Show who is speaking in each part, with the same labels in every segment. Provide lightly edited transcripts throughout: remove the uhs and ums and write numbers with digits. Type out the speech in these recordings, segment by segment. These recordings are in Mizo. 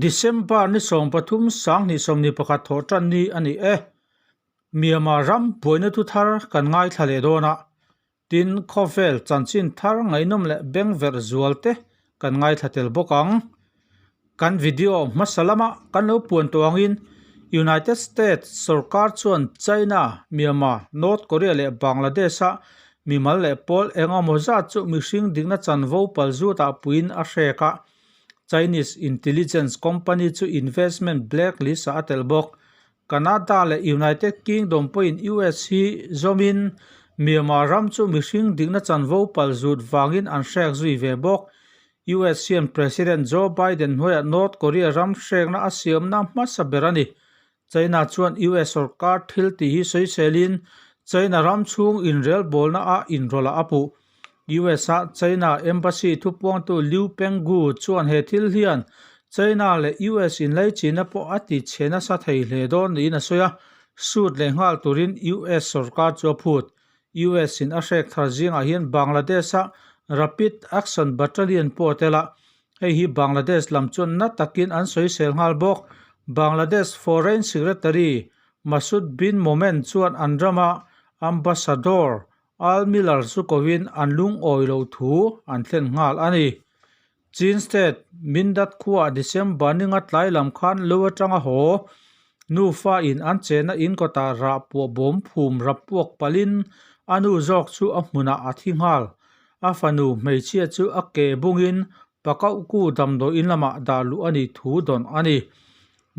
Speaker 1: December ni 13 2021 thawh tan ni a ni e. Myanmar ram buaina thu thar kan ngaithla leh dawn a, tin khawvel chanchin thar ngaihnawm leh bengverh zual te kan ngaithla tel bawk ang. Kan video hmasa lama kan lo puan tawh angin United States sorkar chuan China, Myanmar, North Korea leh Bangladesh-a mimal leh pawl eng emaw zat chu mihring dikna chanvo palzutah puiin a hrek a. Chinese intelligence company chu investment blacklist-ah a telh bawk. Canada leh United Kingdom pawhin US hi zawmin Myanmar ram chu mihring dikna chanvo palzut vangin an hrek zui ve bawk. US hian President Joe Biden hnuaiah North Korea ram hrekna a siamna hmasa ber a ni. China chuan US sorkar thil tih hi sawiselin China ram chhung inrelbawlna a inrawlh a puh. US-a China Embassy thupuangtu Liu Penggu chuan he thil hian China leh US inlaichina pawh a ti chhe nasa thei hle dawn niin a sawi a, suit leh nghal turin US sorkar chu a phut. US-in a hrek thar zingah hian Bangladesh-a Rapid Action Battalion pawh a tel a, hei hi Bangladesh lam chuan na takin an sawisel nghal bawk. Bangladesh Foreign Secretary Masud bin Momen chuan an rama Ambassador Al Miller chu kovin an lungawi lo thu an thlen nghal a ni. Chin State, Mindat khuaah December ninga tlai lam khan lo atanga haw nufa in an chenna in kawtah rah puah bawm phum rap puak palhin a nu zawk chu a hmunah a thi nghal. A fanu hmeichhia chu a ke bungin Pakauhku damdawi in lamah dah luh a nih thu dawn a ni.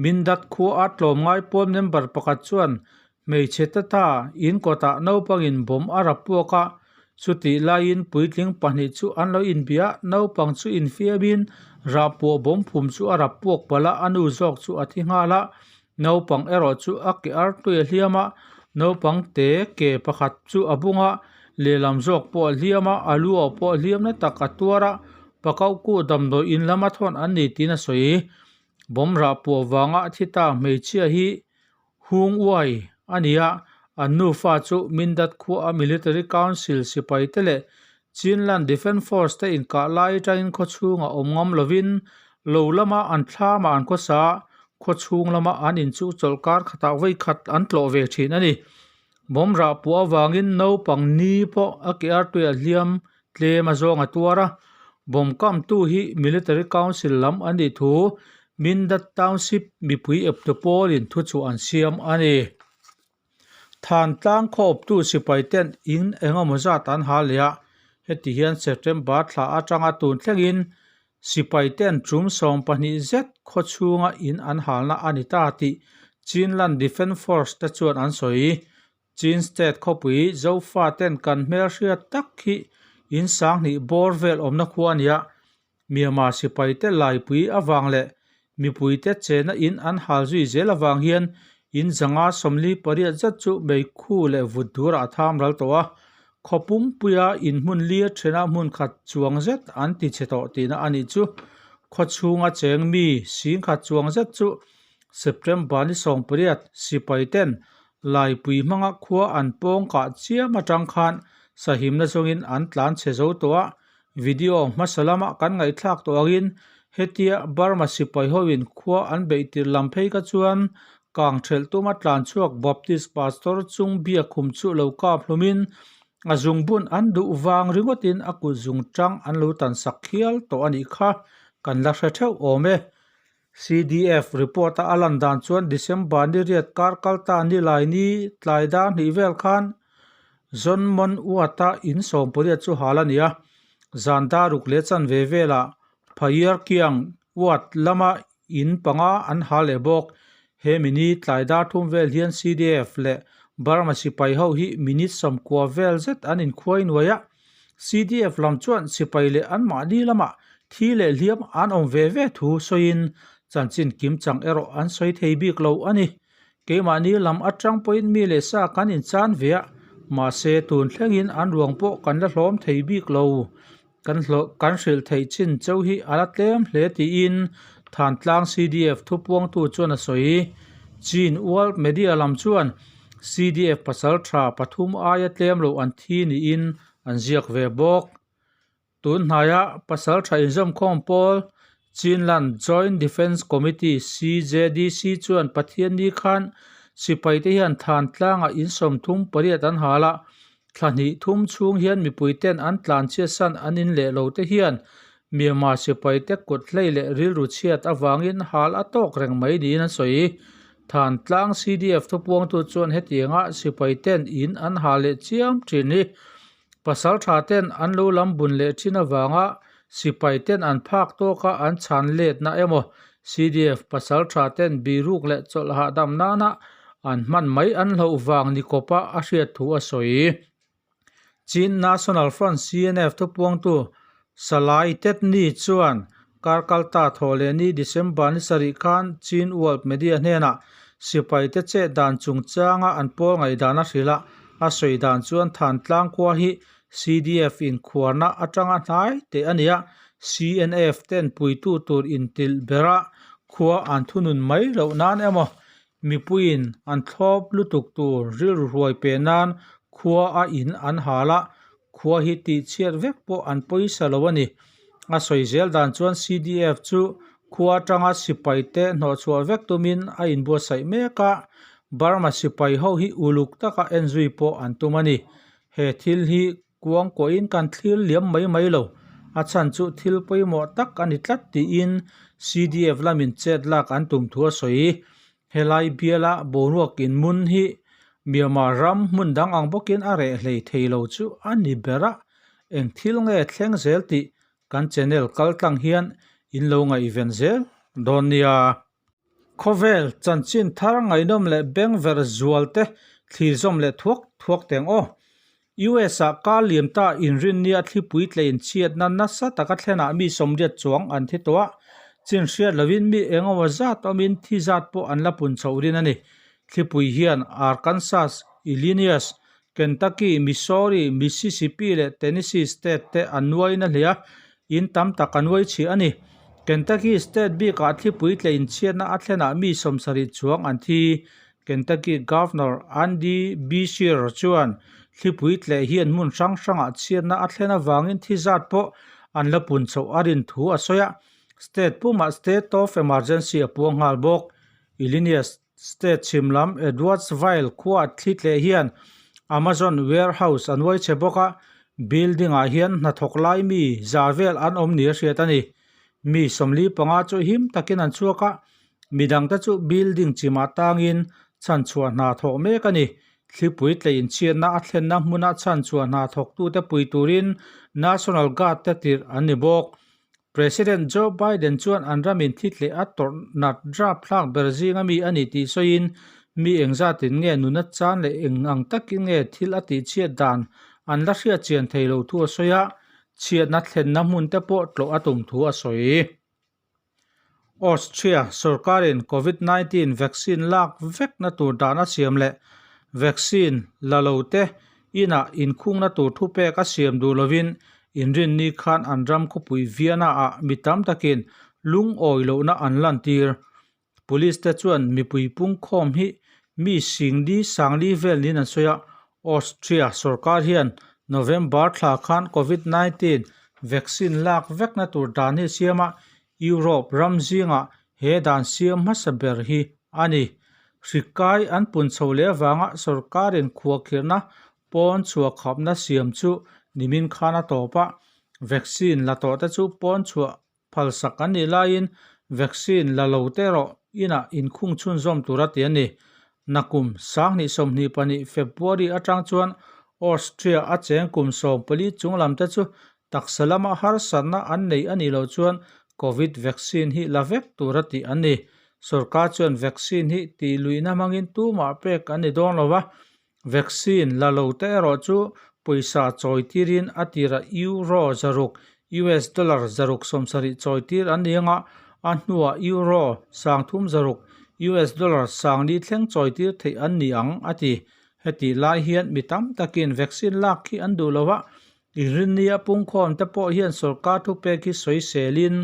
Speaker 1: Mindat khuaa tlawmngai pawl member pakhat chuan Hmeichhe tata in kawtah naupangin bawm a rap puak a, chutih laiin puitling pahnih chu an lo inbia a, naupang chu infiamin rahpuah bawm phum chu a rap puak palh a, a nu zawk chu a thi nghal a, naupang erawh chu a ke ar tui a hliam a, naupang te ke pakhat chu a bung a, lehlam zawk pawh a hliam a, a lu ah pawh hliam na tak a tuar a, Pakauhku damdawi in lama thawn an ni tiin a sawi. Bawm rahpuah vanga a thi ta hmeichhia hi Hung uai a ni a, an nufa chu Mindat khuaa Military Council sipai te leh Chinland Defence Force te inkah lai atangin khawchhungah awm ngam lovin lo lama an thlamah an khawsa a, khawchhung lama an inchuh chawlh kar khatah vawi khat an tlawh ve thin a ni. Bawm rah puah avangin naupang ni pawh a ke artuiah hliam tlem a zawng a tuar a, bawm kamtu hi Military Council lam an nih thu Mindat Township mipui eptu pawlin thuchhuah an siam a ni. Than tlang khawptu sipai ten in eng emaw zat an ha leh a, heti hian September thla atanga tun thlengin sipai ten tum 12 zet khawchhunga in an halna a ni ta tih Chinland Defence Force te chuan an sawi. Chin State khawpui Zofa ten kan hmelhriat tak hi in sanghnih bawr vel awmna khua a ni a, Myanmar sipai te laipui avang leh mipui te chena in an hal zui zel avang hian in zanga 48 zet chu meikhu leh vut durah a tham ral tawh a, khaw pumpuia in hmun lia thena hmun khat chuang zet an ti chhe tawh tihna a nih chu. Khaw chhunga cheng mi singkhat chuang zet chu September ni 18 sipai ten Laipui hmanga khua an pawng kah chiam atang khan sahimna zawngin an tlan chhe zo tawh a, video hmasa lama kan ngaihthlak tawh angin hetia Burma sipai hoin khua an beih tir lam phei kha chuan kang thelh tuma tlan chhuak Baptist Pastor chung biakhum chu lo kap hlumin a zungbun an duh vang ringawtin a kut zung tang an lo tan sak hial tawh a nih kha kan la hre theuh awm e. CDF report a a lan dan chuan December ni riat kar kal ta ni lai ni tlai dar hnih vel khan Zonmon Uata in 18 chu hal a ni a, zan dar ruk leh chanve velah Phayar Kiang Uat lama in panga an hal leh bawk. He mini tlai dar thum vel hian CDF leh Burma sipai ho hi minute 90 vel zet an inkhuai nuai a, CDF lam chuan sipai leh anmahni lamah thi leh hliam an awm ve ve thu sawiin chanchin kim chang erawh an sawi thei bik lo a ni. Keimahni lam atang pawhin mi leh sa kan inchan ve a, mahse tun thlengin an ruang pawh kan la hlawm thei bik lo. Kan hlawh kan hrilh theih chin cheu hi a la tlem hle tiin Thantlang CDF thupuangtu chuan a sawi. Chin World Media lam chuan CDF pasal tha pathum aia tlem lo an thi niin an ziak ve bawk. Tun hnaia pasal tha inzawmkhawm pawl Chinland Joint Defence Committee, CJDC, chuan Pathianni khan sipaite hian than tlangah in 38 an hal a, thla hnih thum chhung hian mipuiten an tlanchhiatsan an in leh lo te hian Myanmar sipaite kut hlei leh rilru chhiat avangin hal a tawk reng mai niin an sawi. Than tlang CDF thupuangtu chuan hetianga sipaiten in an hal leh chiam thin hi Pasal tha ten an lo lam bun leh thin avanga sipai ten an phak tawka an chhan letna emaw CDF pasal tha ten biruk leh chawlh hahdam nana an hman mai an hloh vang ni kawpa a hriat thu a sawi. Chin National Front, CNF, thupuangtu Salai Tetni chuan kar kalta thawh leh ni December ni sarih khan Chin World Media hnenah sipaite chet dan chungchanga an pawl ngaihdan a hrilh a, a sawi dan chuan Thantlang khua hi CDF inkhuarna atanga hnai teh a ni a, CNF ten puitu tur intilh bera khua an thunun mai loh nan emaw mipuiin an thlawp lutuk tur rilru hruai pe nan khua a in an hal a, Khua hi tih chhiat vek pawh an pawisa lo a ni. A sawi zel dan chuan CDF chu khua atanga sipai te hnawhchhuah vek tumin a inbuatsaih mek a, Burma sipai ho hi uluk taka enzui pawh an tum a ni. He thil hi kuang kuahin kan thlir liam mai mai lo, a chhan chu thil pawimawh tak a ni tlat tiin CDF lamin chet lak an tum thu a sawi. Helai biala boruak inmun hi Myanmar ram hmun dang ang bawkin a reh hlei thei lo chu a ni ber a, eng thil nge thleng zel tih kan channel kal tlang hian in lo ngaihven zel dawn nia. Khawvel chanchin thar ngaihnawm leh bengver zual te thlir zawm leh thuak thuak teng aw. US-ah kar liam ta inrinnia thlipui tlein chhiatna nasa taka thlenah mi 80 chuang an thi tawh a, chin hriat lovin mi engemaw zat awmin thi zat pawh an la pun chhoh rin a ni. Thlipui hian Arkansas, Illinois, Kentucky, Missouri, Mississippi leh Tennessee state te a nuai na hle a, in tam tak a nuai chhiah a ni. Kentucky state bikah thlipui tlein chhiatna a thlenah mi 70 chuang an thi. Kentucky Governor Andy Beshear chuan thlipui tleh hian hmun hrang hrangah chhiatna a thlen avangin thi zat pawh an la pun chhoh a rin thu a sawi a, state pumah state of emergency a puang nghal bawk. Illinois state chhim lam Edwardsville khuaah thli tleh hian Amazon warehouse a nuai chhe bawk a, building-ah hian hnathawk lai mi za vel an awm ni a hriat a ni. Mi 45 chu him takin an chhuak a, Midangte chu building chimah tangin chhanchhuah hna thawk mek a ni. Thlipui tleih inchhiatna a thlenna hmuna chhanchhuah hna thawktute pui turin National Guard te tirh an ni bawk. President Joe Biden chuan an ramin thi tleh a tawrh nat rapthlak ber zinga mi a ni tih sawiin mi engzatin nge nuna chan leh eng ang takin nge thil a tihchhiat dan an la hriatchian thei lo thu a sawi a, chhiatna thlenna hmunte pawh tlawh a tum thu a sawi. Austria sorkarin Covid 19 vaccine lak vekna tur dan a siam leh vaccine la lo te inah inkhungna tur thupek a siam duh lovin inrinni khan an ram khawpui Vienna ah mi tam takin lungawi lohna an lantir. Police te chuan mipui pungkhawm hi mi singli sangli vel niin an sawi a, Austria sorkar hian November thla khan Covid 19 vaccine lak vekna tur dan hi a siam a, Europe ram zingah he dan siam hmasa ber hi a ni. Hri kai an pun chho leh avanga sorkarin khuahkhirhna pawn chhuah khapna siam chu nimin khan a tawp a, vaccine la tawh te chu pawn chhuah Phalsak an nih laiin vaccine la lo te erawh inah inkhung chhunzawm tur a ti a ni. Nakum 2022 February atang chuan Austria a cheng kum 14 chung lam te chu taksa lama harsatna an nei a nih loh chuan Covid vaccine hi la vek tur a tih an ni. Sorkar chuan vaccine hi tih luihna hmangin tumah pek an ni dawn lo va, Vaccine la lo te erawh chu pawisa chawi tirin a tirah Euro 600, US dollar 670 chawi tir an ni anga, a hnuah Euro 3,600, US dollar 4,000 thleng chawi tir theih an ni ang, a ti. Hetih lai hian mi tam takin vaccine lak hi an duh lo a, Inrinnia pungkhawm te pawh hian sorkar thupek hi sawi selin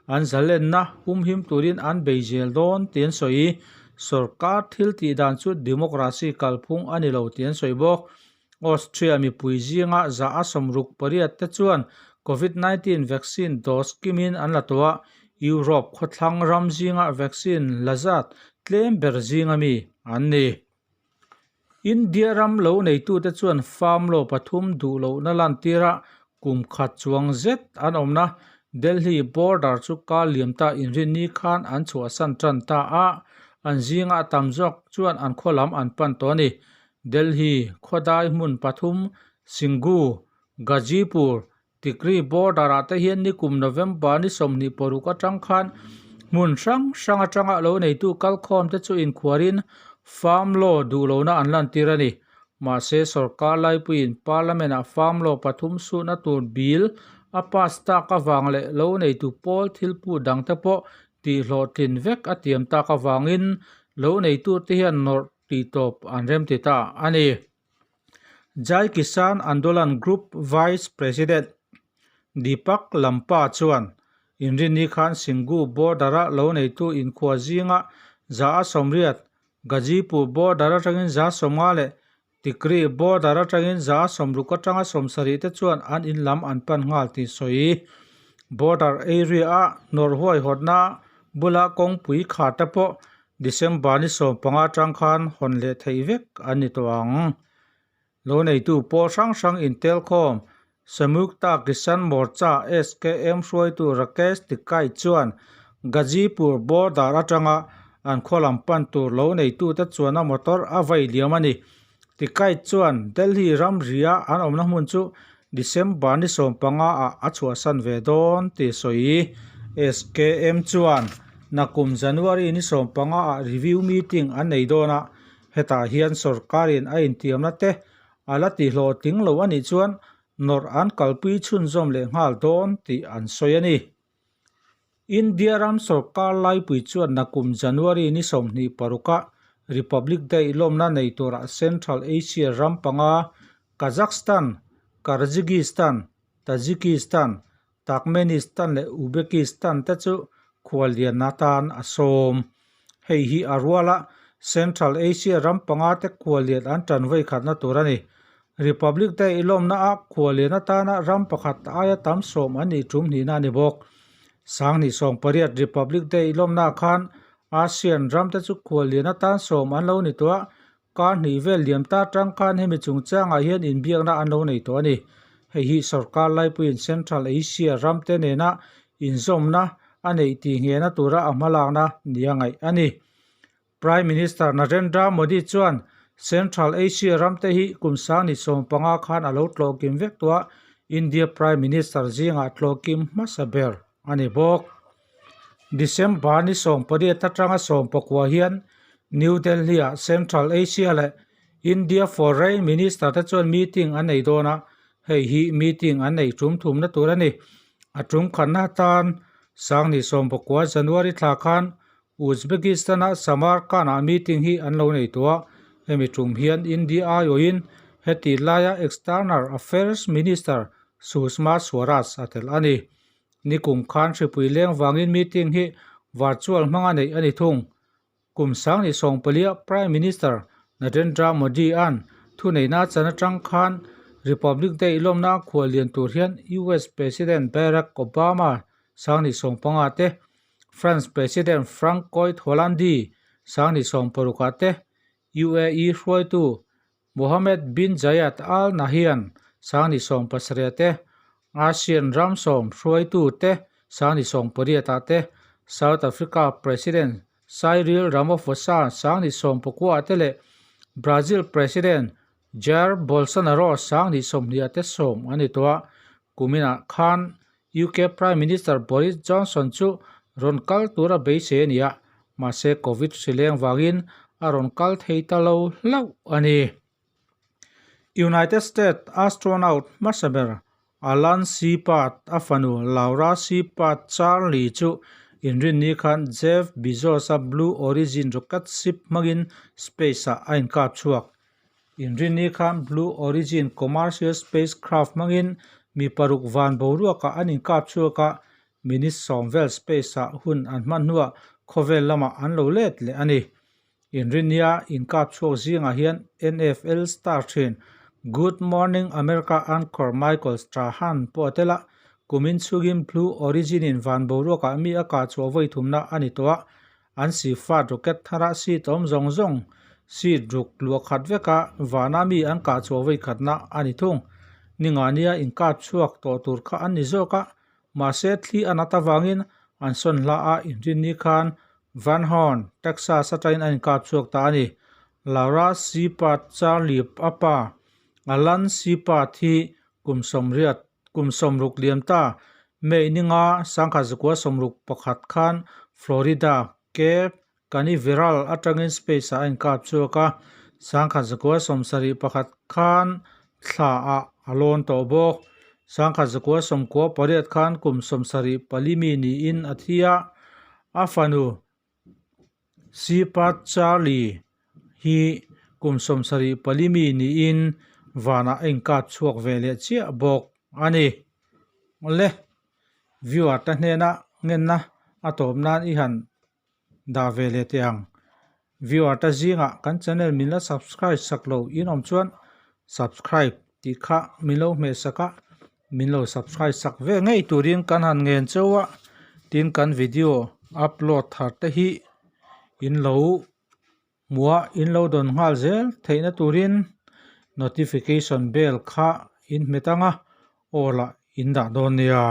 Speaker 1: an zalenna humhim turin an bei zel dawn tih an sawi. Sorkar thil tih dan chu democracy kalphung a ni lo tih an sawi bawk. Austria mipui zinga 68% te chuan Covid 19 vaccine dose kimin an la tawh a. Europe khawthlang ram zinga vaccine la zat tlem ber zinga mi an ni. India ram lo neitute chuan farm law pathum duh lohna lantira kum khat chuang zet an awmna Delhi border chu kal liam ta inrinni khan an chhuahsan tan ta a, an zinga a tam zawk chuan an khaw lam an pan tawh a ni. Delhi khawdai hmun pathum Singhu, Ghazipur, Tikri border ah te hian nikum November ni 26 atang khan hmun hrang hrang atanga lo neitu kalkhawm te chu inkhuarin farm law duh lohna an lantir a ni. Mahse sorkar laipuiin Parliament ah farm law pathum suhna tur bill a pass tak avang leh lo neitu pawl thil put dang te pawh tihhlawhtlin vek a tiam tak avangin lo neitu te hian nawrh tih tawp an remti ta a ni. Jai Kisan Andolan Group Vice President Deepak Lampa chuan Inrinni khan Singhu border-a lo neitu inkhua zinga 180, Ghazipur border atangin 150 leh Tikri border atangin 60 atanga 70 te chuan an in lam an pan nghal tih sawi. Border area-a nawrh huaihawtna bula kawngpui khar te pawh December ni 15 atang khan hawn leh theih vek an ni tawh ang. Lo neitu pawl hrang hrang intelkhawm Samyukta Kisan Morcha, SKM, hruaitu Rakesh Tikai chuan Ghazipur border atanga an khaw lam pan tur lo neitute chuana motor a vai liam a ni. Tikai chuan Delhi ramria an awmna hmun chu December ni 15 ah a chhuahsan ve dawn tih sawi. SKM chuan nakum January ni 15 ah review meeting an nei dawn a, hetah hian sorkarin a intiamna te a la tihlawhtling lo a nih chuan nawrh an kalpui chhunzawm leh nghal dawn tih an sawi a ni. India ram sorkar laipui chuan nakum January ni 26 ah Republic Day lawmna nei turah Central Asia ram panga Kazakhstan, Kyrgyzstan, Tajikistan, Turkmenistan leh Uzbekistan te chu khuallian atan a sawm. Hei hi a ruala Central Asia ram panga te khuallian an tan vawi khatna tur a ni. Republic Day lawmna ah khuallian atana ram pakhat aia tam sawm an nih tum hnihna a ni bawk. 2008 Republic Day lawmna khan ASEAN ram te chu khuallian atan sawm an lo ni tawh a, Kar hnih vel liam ta tang khan hemi chungchangah hian inbiakna an lo nei tawh a ni. Hei hi sorkar laipuiin Central Asia ramte nena inzawmna a neih tih nghehna tura a hmalakna nia ngaih a ni. Prime Minister Narendra Modi chuan Central Asia ramte hi kum 2015 khan a lo tlawhkim vek tawh a, India Prime Minister zingah tlawhkim hmasa ber a ni bawk. December ni 18 atanga 19 hian New Delhi-ah Central Asia leh India Foreign Minister te chuan meeting an nei dawn a, hei hi meeting an neih tum thumna tur a ni. A tum khatna atan 2019 January thla khan Uzbekistan-a Samarkand-ah meeting hi an lo nei tawh a, hemi tum hian India aiawhin heti laia External Affairs Minister Sushma Swaraj a tel a ni. Nikum khan hripui leng vangin meeting hi virtual hmanga neih a ni thung. Kum 2014 Prime Minister Narendra Modi-a'n thuneihna chan atang khan Republic Day lawmna khuallian tur hian US President Barack Obama 2015 te, France President Francois Hollande 2016 te, UAE hruaitu Mohammed bin Zayed Al Nahyan 2017 te, ASEAN ram sawm hruaitu te 2018 ah te, South Africa President Cyril Ramaphosa 2019 ah te leh Brazil President Jair Bolsonaro 2020 ah te sawm an ni tawh a. Kuminah khan UK Prime Minister Boris Johnson chu rawn kal tura beisei a ni a, mahse Covid hri leng vangin a rawn kal thei ta lo hlauh a ni. United States astronaut hmasa ber Alan Shepard a fanu Laura Shepard Charlie chu inrinni khan Jeff Bezos-a Blue Origin rocket ship hmangin space-ah a inkap chhuak. Inrinni khan Blue Origin commercial spacecraft hmangin mi paruk van boruakah an inkap chhuak a, minute sawm vel space-ah hun an hman hnuah khawvel lamah an lo let leh a ni. Inrinnia inkap chhuak zingah hian NFL star thin Good Morning America anchor Michael Strahan pawh a tel a. Kumin chhungin Blue Origin-in van boruakah mi a kah chhuah vawi thumna a ni tawh a, an sifat rocket tharah seat awm zawng zawng seat ruk luah khat veka vana mi an kah chhuah vawi khatna a ni thung. Ninga nia inkap chhuak tawh tur kha an ni zawk a, mahse thli a nat avangin an sawn hla a inrinni khan Van Horn, Texas atangin an inkap chhuak ta a ni. Laura Shepard Charlie a pa Alan Shepard hi kum sawmriat Kum sawmruk liam ta, May ninga sangkhat zakua 61 khan Florida Cape Canaveral atangin space-ah a inkap chhuak a, sangkhat zakua 71 khan thlaah a lawn tawh bawk. 1998 khan kum 74 mi niin a thi a, a fanu Sipat Charlie hi kum 74 mi niin vanah a inkap chhuak ve leh chiah bawk a ni. Awle, viewer te hnena ngenna a tawp nan i han dah ve leh teh ang. Viewer te zingah kan channel min la subscribe sak lo in awm chuan subscribe tih kha min lo hmeh sak a, min lo subscribe sak ve ngei turin kan han ngen cheu a, tin kan video upload thar te hi in lo hmuh a, in lo dawn nghal zel theihna turin notification bell kha in hmet ang a, aw lah in dah dawn nia.